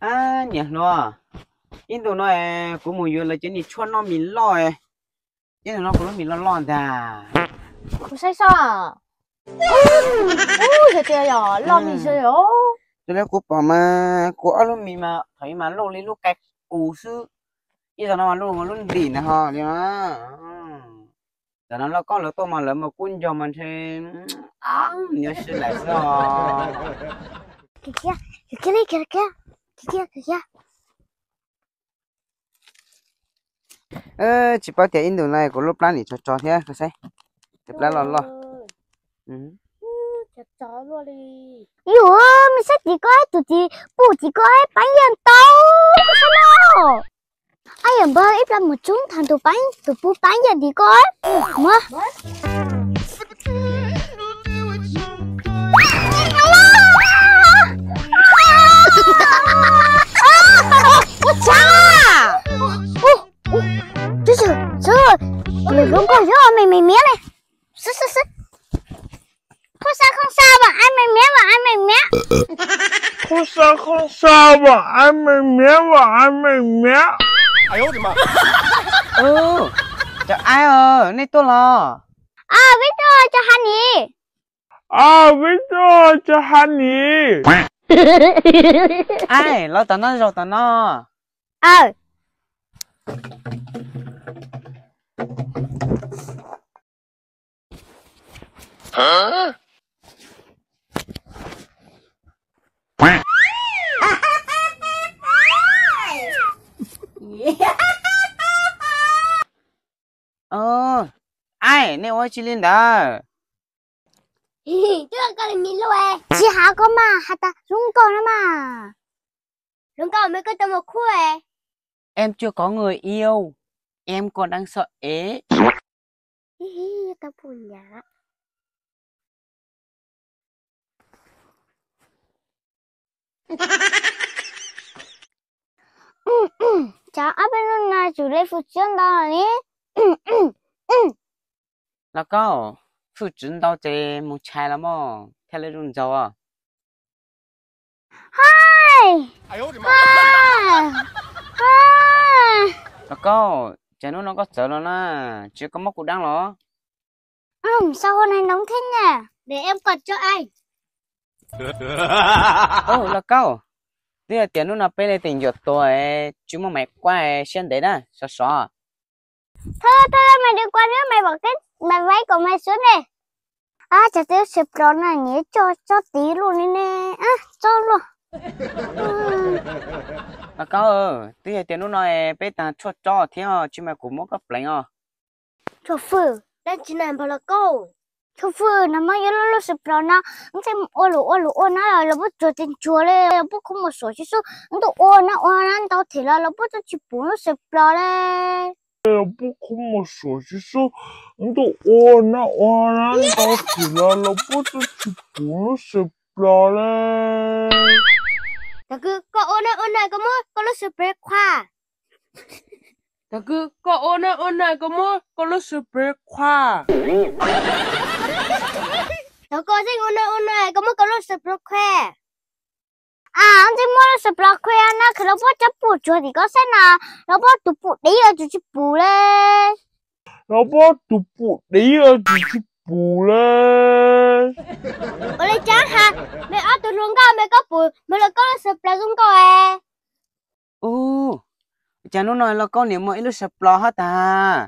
Ab, niam hluas, ib ntus no kuv mus yuav lawv cov niag tshuaj noj mis loj, ib ntus no kuv lub mis loj loj ntag. Kuv saib soj, yog tias yog loj mis zoo. Raws li kuv pom mas kuv ob lub mis mas thaum ub mas loj li lub qe qus xwb, ib zaug no mas loj lub ntim ntawd ho li. Tam no lauj kaub lawv tuaj mas lawv mas kub nco mas ntshe nyob sib laim xwb os. Tsis paub tias ib ntus no kuv lub plab nim tso tso thiab, koj saib, tus plab loj loj. Yus, me saib tim koj tus tim pum tim koj paib yam ntau, koj saib no. Ab yam npawg ib plab mus txog thaum tus paib tus pum paib yam tim koj mas. Ua tsav, tus tswv, lwm hnub koj yuav me me miab li. Xwb xwb xwb. Khub xab khoob xab vam aib me miab vam aib me miab. Khub xab khoob xab vam aib me miab vam aib me miab. Cov aib, nej tuaj los? Peb tuaj tso ha nis. Peb tuaj tso ha nis. Aib, los tom no zaum tom no. Aib, nej ua tsi li ntawd? Tsis has koj mas, has tas zoo nkauj no mas. Zoo nkauj me koj tau mus khub. Em chưa có người yêu, em còn đang sợ ế. Cov ob peb hnub no tsum li fwm tswv ntau li. Los Kaub, fwm tswv ntau ces mus tshais los mas thiaj li zoo ntxaug. Hais, Los Kaub, cas hnub no koj txawv los na, tsis koj mob kuv dab los? Sao hôm nay nóng thế nhỉ? Để em quạt cho anh. Los Kaub, twb yog tias hnub no peb li teem ncuam tuag, tsis muaj maiv quaj siab ntev na, sov sov. Thôi, thôi, mày đừng quạt nữa, mày bỏ cái, mày váy của mày xuống đi. Ab, cas twb sawv plaws na, nyias tso tsob tid luaj li ne, tsob luaj. Los Kaub, twb yog tias hnub no peb tag tshuaj tsob thiab, tsis mas kuv muab koj pleev os. Tshuaj fwj, dab tsi na npawg Los Kaub? Tshuaj fwj no mas yuav lub lub sawv plaws no, ntshe ua luam ua luam ua na los puab tsuag tes ntsuag li, los puab khuv mus suam tsis xub, ntuj ua na ua na ntau them los los puab tub tsis pum lub sawv plaws li. Los puab khuv mus suam tsis xub, ntuj ua na ua na ntau them los los puab tub tsis pum lub sawv plaws li. Tag kws koj ua na ua na koj muab koj lub sawv plaws qhuav. Tag kws koj ua na ua na koj muab koj lub sawv plaws qhuav. Tag kws koj tseem ua na ua na koj muab koj lub sawv plaws qhuav. Ab, tseem muab lub sawv plaws qhuav na, kws los puab tsob pum tsuag tim koj saib na, los puab tus pum dev os tsis pum li. Los puab tus pum dev os tsis pum li. Ua li cas ha, mej ob tug hluas nkauj mej koj pum npawg Los Kaub lub sawv plaws zoo nkauj es. Ub, cas hnub no Los Kaub niam muaj ib lub sawv plaws hab tag.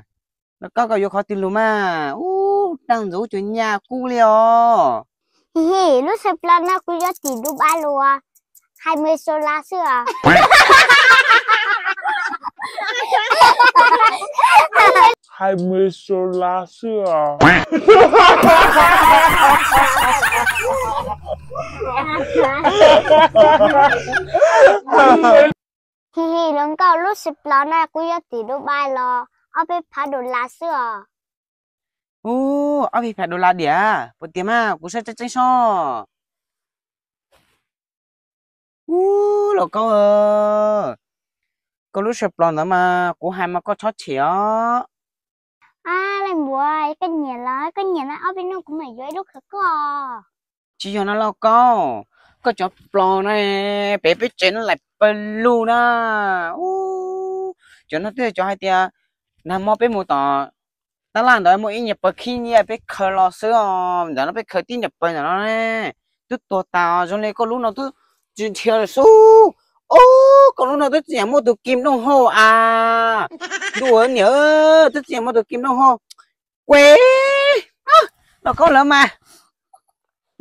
Los Kaub koj yuav qhov twg lug mas, ub, daj ntxuv cuag nyaj kub li os. Hi hi, lub sawv plaws no kuv yuav tim Dubai lug, hai mươi đô la xwb os. Hai mươi đô la xwb os. Hi hi, hluas nkauj, lub sawv plaws no kuv yuav tim Dubai los ob peb phav dollar xwb os. Ub, ob peb phav dollar diam, puas tiag mas, kuv saib tseeb tseeb soj. Ub, Los Kaub, koj lub sawv plaws ntawd mas kuv hais mas koj chob chem os. Ab, leej muam, koj nyiam los koj nyiam na, ob peb hnub kuv mam yuav ib lub qhwv koj. Tsis yog no Los Kaub, Koj cov plos na, pem peb tsev no laim pawg lug na. Cov no twb cov hais tias nag hmo peb mus tom tab laj ntawd muaj ib nyuag pawg khib nyiab peb khaws los xwb os. Ntawm no peb khaws tib nyuag pawg ntawm no ne, twb tuag tas. Zoo li koj lub no twb tsis dhia lawm xwb. Ub, koj lub no twb tsis yam muaj tus kim dooj hau as. Ntuj niam, twb tsis yam muaj tus kim dooj hau. Kuv los koj lawv mas.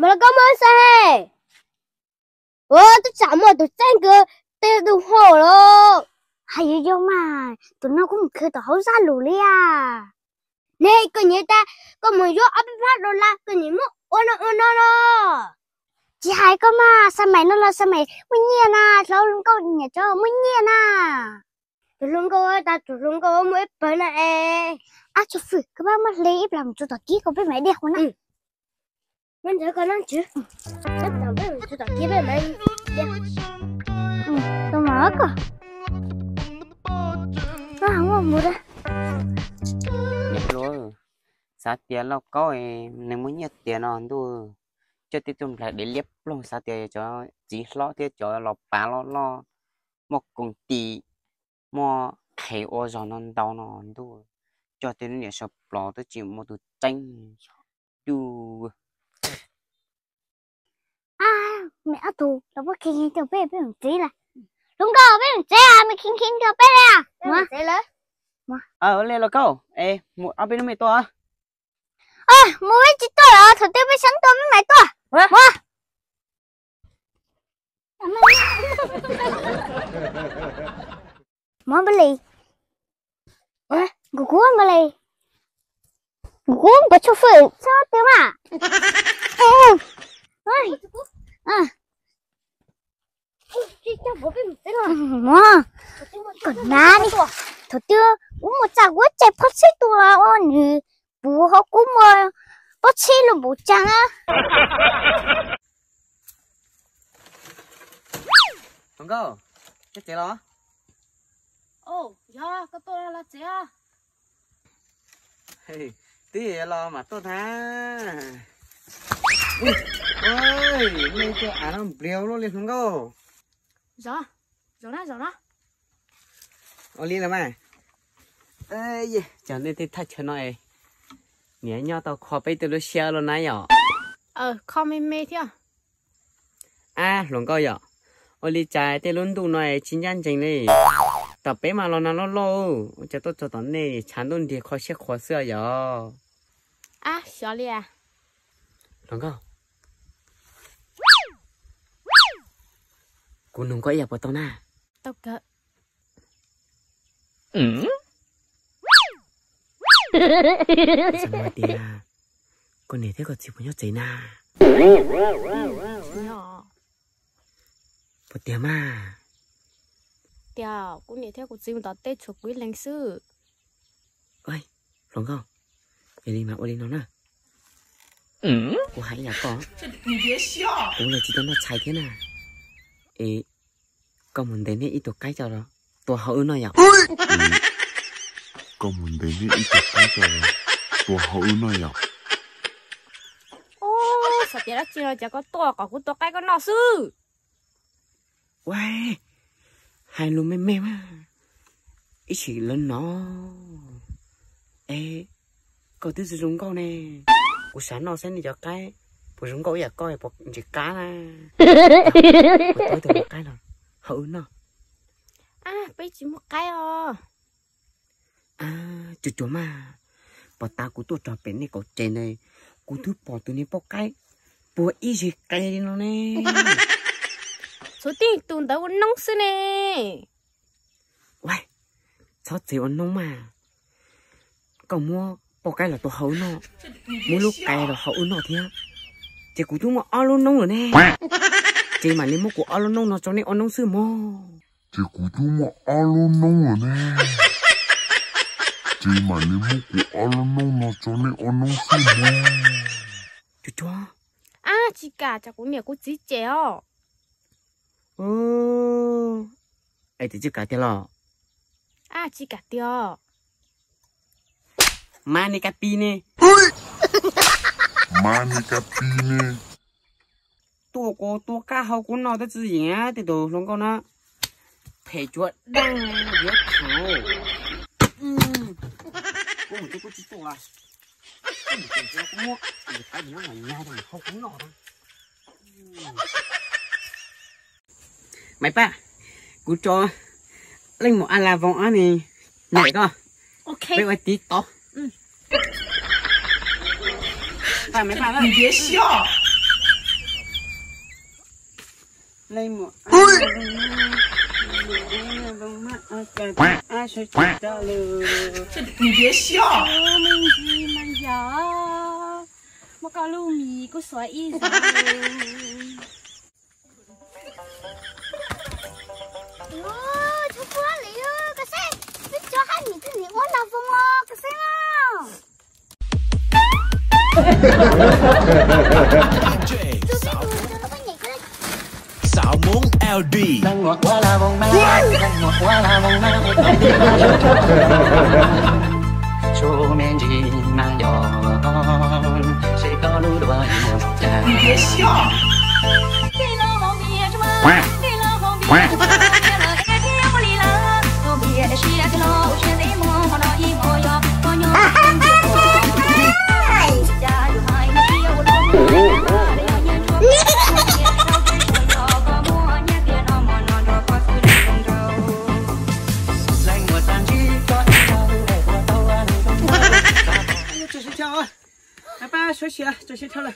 Mas los koj muab xav he. Ua twb tsam muaj tus txeeb kws tej tus hau los. Hais yog yog mas tus no kuj mus khwv tom hauv zaj lus li as. Ne koj nyiam tas koj mus yuav ob peb phab dollar koj nyiam muab ua no ua no los. Tsis hais koj mas, xav maim no los xav maim muaj nyiaj na, hlob hluas nkauj nyiam cov muaj nyiaj na. Tus hluas nkauj tas tus hluas nkauj muaj ib pawg na es. Ab tsuj fwm, koj pab muab hle ib plag mus tso tom kib kom peb mam diaj qhuav na. Muab ntawd koj nab tswv, peb mus tso tom kib peb mam diaj. Tus mam koj. Niam hluas, xav tias lauj kaub nws muaj nyiaj tiag no ntuj, coj tej tug nplaig dev liab ploog, xav tias cov txiv hlob thiab cov los pav loj loj, muaj koom tis, muaj qhev ua zog no ntau no ntuj, coj tej lub niam saw plos twb tsis muaj tus tseeb. Ntuj. Me ob tug los puab kheev kheev rau peb, peb mus tsev lawm. Hluas nkauj, peb mus tsev, me kheev kheev rau peb li. Ua li los kauj, es mus ob peb lub me tuaj. Mus peb tsis tuaj los thaum twg peb xeeb tuaj peb mam tuaj. Mus. Mov npaj li, kuv kuv npaj li, kuv npaj tshuaj fwj txhob twg mas. Mov, kom nav ni, thaum twg kuv muaj txaj kuv tseem phob txhib tua ua nws puv hauv kuv muaj phob txhib lub npum tsag na. Hluas nkauj, tsev los? Yog koj tuaj los tsev. Twb los mam tuaj tag. Nej cov av no npliag luaj li hluas nkauj. Ua li los mas. Cas nej tej thaj chaw no es niam nyob tau kho peb tej lub siab los na yom? Kho me me thiab. Ab hluas nkauj yom, ua li cas tej lub ntuj no es tsis ncaj ncees li? Tom peb mas los nag loj loj, ua cas tuaj txog tom nej tshav ntuj nrig kho siab qhuav xwb yom? Ab xyov li. Hluas nkauj, kuv nug koj ib yam puas tau na? Tau kawg. Xyov hais tias koj niam thiab koj txiv puas nyob tsev na? Puas tiag mas? Tias kuv niam thiab kuv txiv mus tom teb tshuav kuv ib leeg xwb. Hluas nkauj, yog li mas ua li no na. Kuv hais ib yam koj, kuv los tsis tau noj tshais thiab na. Es koj mus ntes nej ib tug qaib coj los tua hauv wb noj yom? Koj mus ntes nej ib tug qaib coj los tua hauv wb noj yom? Xav tias dab tsi no ces koj tuaj kom kuv tua qaib koj noj xwb. Ua, hais lus me me mas, ib sim lawv hnov. Es koj twb zoo nkauj ne, kuv xav noj xwb nej cov qaib, puas zoo nkauj ib yam koj puas ntsis qab na? Kuv tua ib tug qaib los hauv wb noj. Peb tsis muaj qaib os. Cuag cuag mas, puag ta kuv tuaj rau pem nej kaum tsev ntawd, kuv twb pom tus niag poj qaib puag ib zeg qe li no ne. Tshuav tib tus ntawd ua noob xwb ne. Txhob txev ua noob mas, koj muab poj qaib los tua hauv wb noj, muab lub qe los hauv wb noj thiab, ces kuv twb muaj ob lub noob lawm ne. Ces mam li muab kuv ob lub noob no tso nej ua noob xwb mog. Ces kuv twb muaj ob lub noob lawm ne. Ces mam li muab kuv ob lub noob no tso nej ua noob xwb mog. Cuag cuag. Ab, tsis kam, tsam kuv niam kuv txiv cem os. Es tias tsis kam tiag los? Ab, tsis kam tiag os. Mas nej kab pi ne. Mas nej kab pi ne. Tuaj kuv tuaj kab hau kuv no tab tsis yeem tej tus hluas nkauj na. Phem cuav dab yuav thaum. Kuv mus twb kuv tsis tuaj. Kuv mus twb kuv muab tus qaib ntawd los nyag rau hau kuv no. Maiv Paj, kuv tso leej muam A La Voos ob ni ncaim koj, peb ua tiv tod. Leej muam A La Voos, leej muam A La Voos, me ntsis mas yog muab koj lub mis kuj xuas ib zaug. Tshuav puag li, koj saib, peb tso hab nim twg nim ua La Voos os, koj saib os. Xav Hmoob L D. Pab suav sia tso siab dhau lawm.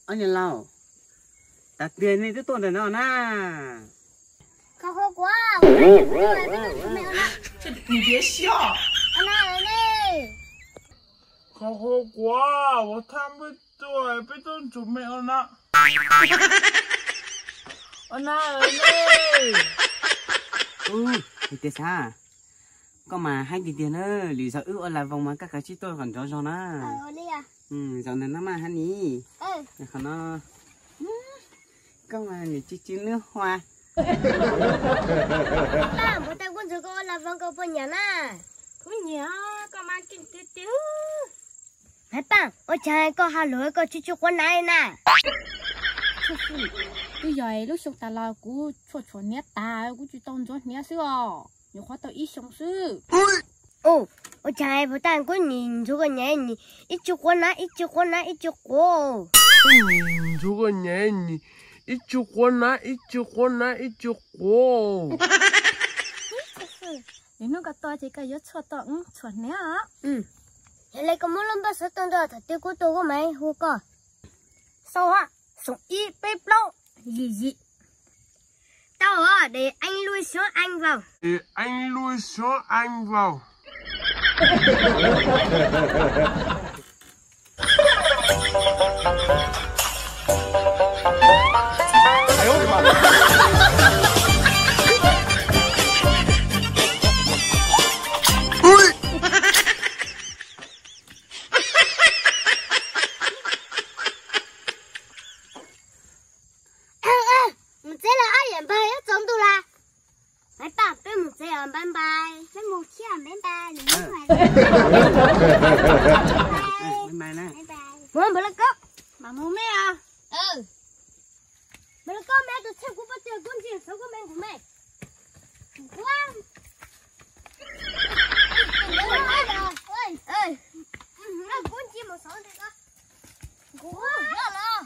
Ob niag laus, tas tiag nej twb tuaj ntawm no na. Kho hua kuv, kho hua kuv, ua thaj peb tuaj, peb tuaj ntsuas me ua na. Ua na. Tias xav, koj mas haib tiag tiag na, lwm zaus wb ua La Voos mas koj kav tsij tuaj kom nrov zog na. Zaum ntawm no mas hab ni. Qhov no koj mas nim tsw tsw nub hua. Paj, puas tau kuv ntxuav koj ua La Voos koj puas nyiam na? Kuv nyiam, koj mas keej tiag tiag. Maiv Paj, ua cas koj ha luag koj tsw tsw quav nav na? Twb yog lub xyoo tas los kuv tshuaj tshuam hniav tas kuv tsis tau ntxuav hniav xwb os, nyuam qhuav tau ib xyoo xwb. Ua cas puas tau kuv nim ntxuav koj hniav nim ib tsw quav nav ib tsw quav nav ib tsw quav. Ntxuav koj hniav nim ib tsw quav nav ib tsw quav nav ib tsw quav. Nim hnub koj tuaj ces koj yuav tshuaj tau wb tshuam hniav. Yog li koj muab lub npawb xov tooj tuaj, thaum twg kuv tuaj kuv mam hu koj. Sau ha, xoom ib peb plaub yim yim. Tau os, để anh lui xuống anh vào. Để anh lui xuống anh vào. Mus tsev lawm, ob yam npawg yuav tsaus ntuj lawm. Maiv Paj, peb mus tsev os, bye bye. Peb mus thiab, bye bye. Mus npawg Lauj Kaub, mam mus me os. Npawg Lauj Kaub me, tus txheej kuv pab tiag kuv ntsia xyov kuv me nqus me. Kuv ntsia mus xyov ntawm ko. Nqus lawm.